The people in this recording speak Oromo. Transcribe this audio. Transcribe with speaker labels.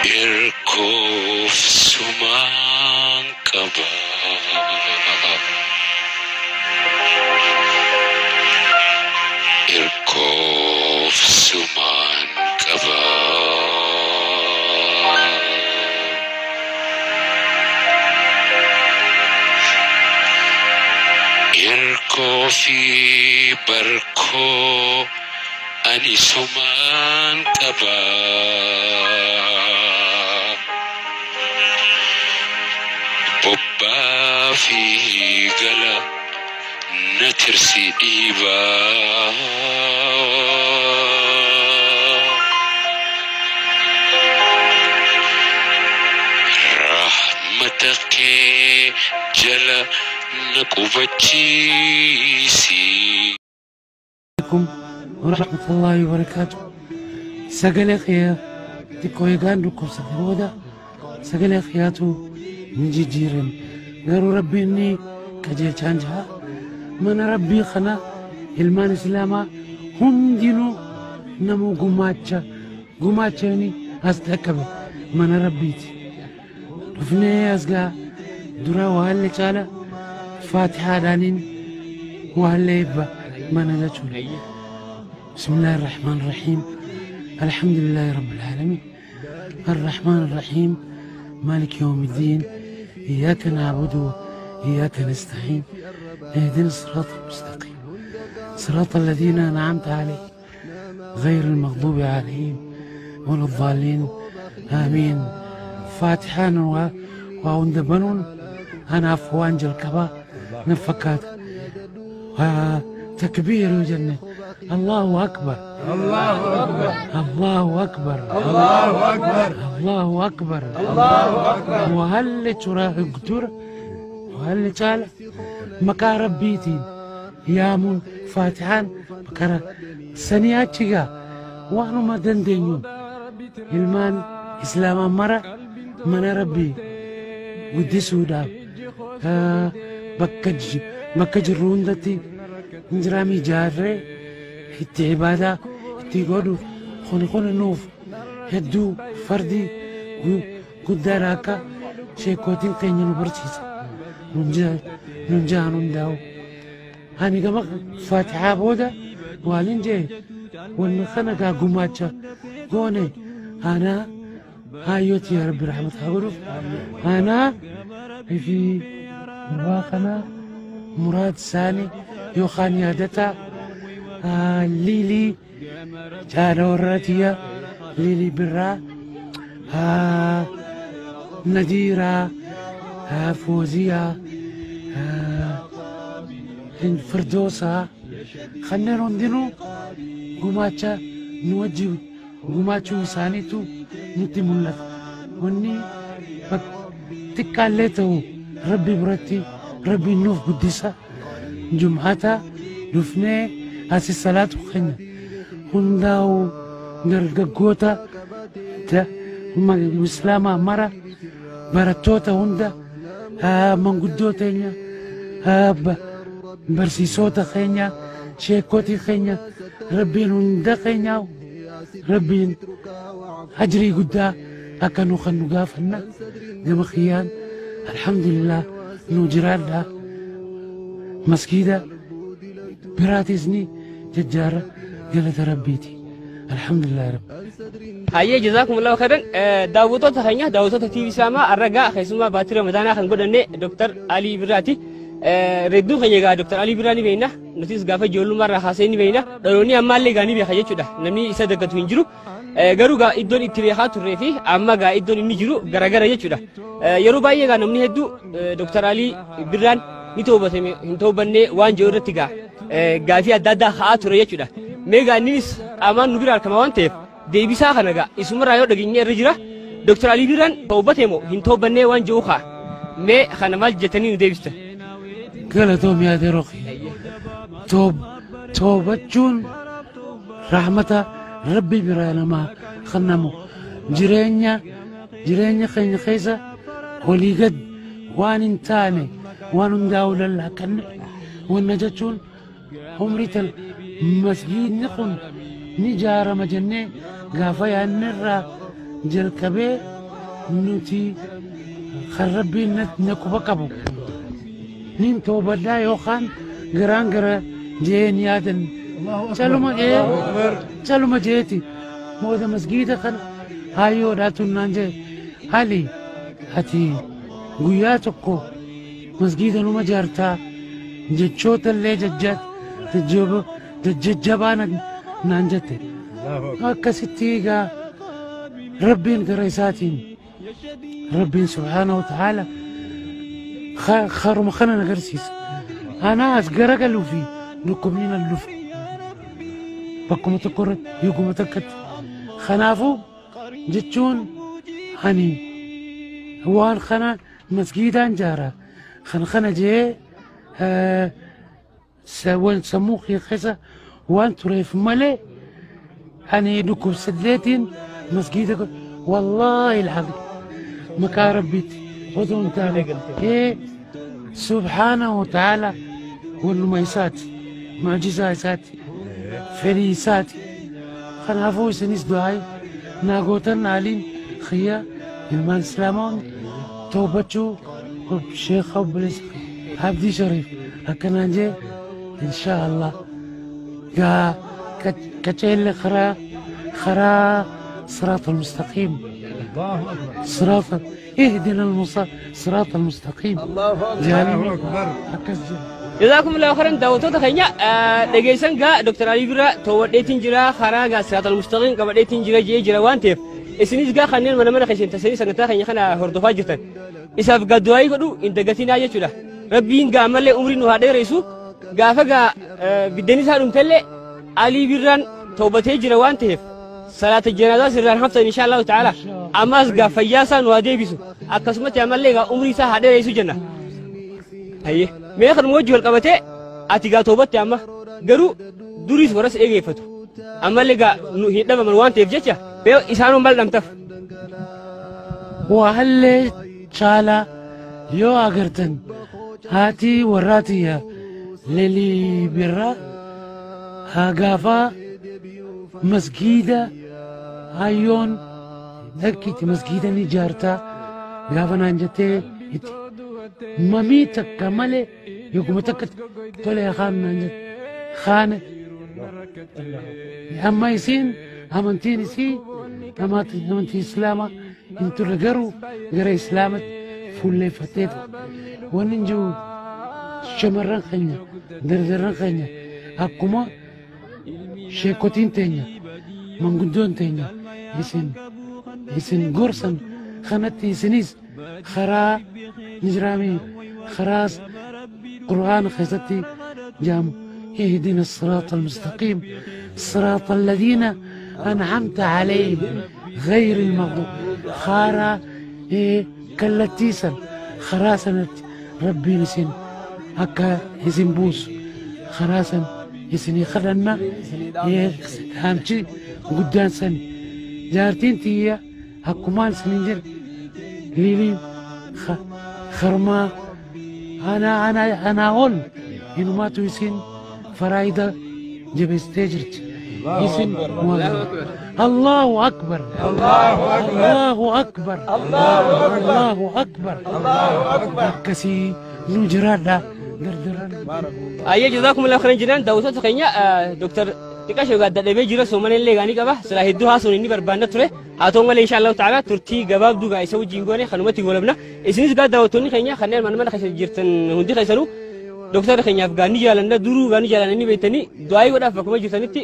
Speaker 1: Irkoof sumaan qaba. Irkoof sumaan qaba. Irkoo fi barkoo ani sumaan qaba. Bobbaa fi gala na tirsi dhiibaa. Rahmata kee jala na qubachiisi.
Speaker 2: عليكم ورحمة الله وبركاته. Sagalee kiyya xiqqoo eegaan dhukkubsate booda sagalee kiyyaatu ni jijjiirame. Garuu Rabbiin ni qajeelchaan jira. Mana Rabbii kana ilmaan Islaamaa hundinuu namuu gumaacha gumaachanii as dhaqqabe mana Rabbiiti. Dhufnee as gaa dura waallee caala faatihaadhaaniin waallee eebba mana jechuudha. بسم الله الرحمن الرحيم، الحمد لله رب العالمين، الرحمن الرحيم، مالك يوم الدين، إياك نعبد وإياك نستعين، اهدنا الصراط المستقيم، صراط الذين أنعمت عليهم غير المغضوب عليهم ولا الضالين، آمين. فاتحان وأندبنون أنا أفوان جلكبا نفكات وتكبير الجنة. الله أكبر،
Speaker 3: الله أكبر،
Speaker 2: الله أكبر،
Speaker 3: الله أكبر،
Speaker 2: الله أكبر،
Speaker 3: الله أكبر.
Speaker 2: وهل ترى قدر وهل تعالى مكا ربيتين يا من فاتحان مكا سنياتشيغا وانو ما دندنيون ilmaan islaamaa mara mana Rabbii guddisuudhaaf bakka jirru hundatti injiraamii ijaarree itti ibaadaa itti godhu kun kun nuuf hedduu fardii guddaadha akka sheekootiin keenya nu barsiisa nun jahan hundaa'u. Ani gama faatixaa booda waalin jee wanni kana gaa gumaacha goone ana haayyooti yaa Rabbi rahmat haa godhuuf ana fi gurbaa kana Muraad Saani yookaan yaadataa Liilii jaala warraatiyya Liilii Birraa Nadiiraa Fooziyaa Firdoosaa kanneen hundinuu gumaacha nu wajji gumaachuu isaaniitu nutti mul'ata. Wanni xiqqaallee ta'u Rabbi biratti Rabbiin nuuf guddisa. Jum'ata dhufnee asi salaatu keenya hundaa'u dargaggoota islaamaa mara barattoota hunda manguddoo teenya barsiisota keenya sheekootii keenya Rabbiin hunda keenyaa Rabbiin ajrii guddaa akka nu kan nu gaafanna gama kiyyaan alhamdulillah nu jiraadha. Masgiida biraatis ni jajjaara galata Rabbiiti, alhamdulillah Rabbi.
Speaker 4: Hayyee, jazaakumullahu khairan. Daawwattoota keenya, daawwattoota TV Islaamaa, arragaa keessumaa baatii Ramadaanaa kan godhanne Dr. Alii Birraati. Redduun keenya egaa Dr. Alii Birraa ni beekna. Nutis gaafa ijoollummaa irraa kaasee ni beekna. Dhaloonni ammaallee egaa ni beeka jechuudha. Namni isa daggatu hin jiru. Garuu gaa iddoon itti beekaa turree fi amma gaa iddoon inni jiru garagara jechuudha. Yeroo baay'ee gaa namni hedduu Dr. Alii Birraan ni toobate hin toobanne waan jiru irratti gaa gaafii adda addaa ka'aa ture jechuudha. Mee gaa innis qaamaan nu bira argama waan ta'eef deebisaa kana gaa isumarraa yoo dhageenye irra jira. Dr. Alii Birraan toobate moo hin toobannee waan jiru ka'a. Mee kana maal jettanii nu deebistan?
Speaker 2: Galatoom yaadee roqi. Toobachuun rahmata Rabbi biraa namaa kennamu. Jireenya keenya keessa olii gad waan hin taane waan hundaa'uu lallaaqanne wanna jechuun umrii tan masgiidni kun ni ijaarama jennee gaafa yaadne irraa jalqabee nuti kan Rabbiin na quba qabu nin toobadhaa yookaan garaan gara jeen yaadan caluma caluma jeeti mooda masgiida kana hayyoodhaa tunnaan jee Ali ati guyyaa tokko masgiida numa jaartaa jechoota illee jajjabaa naan jette akkasitti egaa Rabbiin gara isaatiin Rabbiin subhaanahu wa ta'aala karuma kana agarsiisa. Anaa as garagaluu fi dhukkubni nan dhufe bakkuma tokko irratti yoguma takkatti. Kanaafuu jechuun ani waan kana masgiidaan jaara kan kana jee sammuu kiyya keessa waan tureef malee ani dhukkubsaddeetiin masgiida wallaahi alcadiim maqaa Rabbiitti otoo hin taane subhaanahu wa ta'aala wannuma isaati mucjizaa isaati fedhii isaati. Kanaafuu isinis du'aayi naa gootan Aliin kiyya ilmaan islaamaa toobachuu sheekha obboleessa Abdii Shariif akkanaan jee insha Allah gaa qaceelle karaa صراط المستقيم.
Speaker 3: الله أكبر.
Speaker 2: صراط اهدنا الصراط المستقيم.
Speaker 3: الله أكبر.
Speaker 4: جزاكم الله خيرا daawwattoota keenya dhageessan gaa Dr. Alii Birraa toowwadheetiin jira karaa gaa صراط المستقيم qabadheetiin jira jee jira waan ta'eef isinis gaa kanneen mana mana keessan tasanii sagantaa keenya kana hordofaa jirtan isaaf gaa du'aayii godhu hin dagatinaa jechuudha. Rabbiin gaa ammallee umrii nu haa dheeressu gaafa gaa biddeen isaa dhumtellee Alii Birraan toobatee jira waan ta'eef salaata janaazaa sirraan haftan insha Allahu ta'ala ammas gaa fayyaa isaa nu haa deebisu akkasumatti ammallee gaa umrii isaa haa dheeressu jenna. Hayyee mee kanuma wajji wal qabatee ati gaa toobatte amma garuu duriis warras eegeeffatu ammallee gaa nu hin dhabaman waan ta'eef jecha mee isaanuu maal dhamtaf.
Speaker 2: Waallee caalaa yoo agartan haati warraatiyya Lelii Birraa haa gaafaa masgiida hayyoon dhaqiiti masgiida ni ijaartaa gaafa naan jettee itti mamii takka malee yoguma takka tole kaan naan jette kaane amma isiin amantiin isii amantii islaamaa hin turre garuu gara islaamatti fuulleeffatteeti. Wanni hin jiru shamarran keenya dardarran keenya akkuma sheekotiin teenya manguddoon teenya isin gorsan kanatti isinis karaa nijraamii karaa qur'aana keessatti jaamu اهدنا الصراط المستقيم صراط الذين أنعمت عليهم غير المغضوب خارا كالتيسا خراسنة ربي نسين هكا يسن بوس خراسن يسن يخرنا هامشي قدان سن جارتين تيا هكومان سننجر ليلي خرما أنا أنا أنا أقول إنه ما تويسين فرايدة جبستجرت يسن الله أكبر
Speaker 3: الله أكبر
Speaker 2: الله أكبر الله أكبر
Speaker 3: الله أكبر
Speaker 2: كسي نجرادا دردران.
Speaker 4: Ayyee جزاكم الله خيرا jennaan daawwattoota keenya Dr. xiqqaa gaa dadhabee jira soomana illee gaanii qaba silaa hedduu haasawni inni barbaanna ture haa ta'u malee insha Allahu ta'ala turtii gabaabduu gaa isa wajjin goone kanumatti goolabna isinis gaa daawwattoonni keenya kanneen mana mana keessa jirtan hundi keessanuu Dr. keenyaaf gaa ni jaalanna duruu gaa ni jaalanna ni beektanii du'aayii godhaaf bakkuma jirtanitti.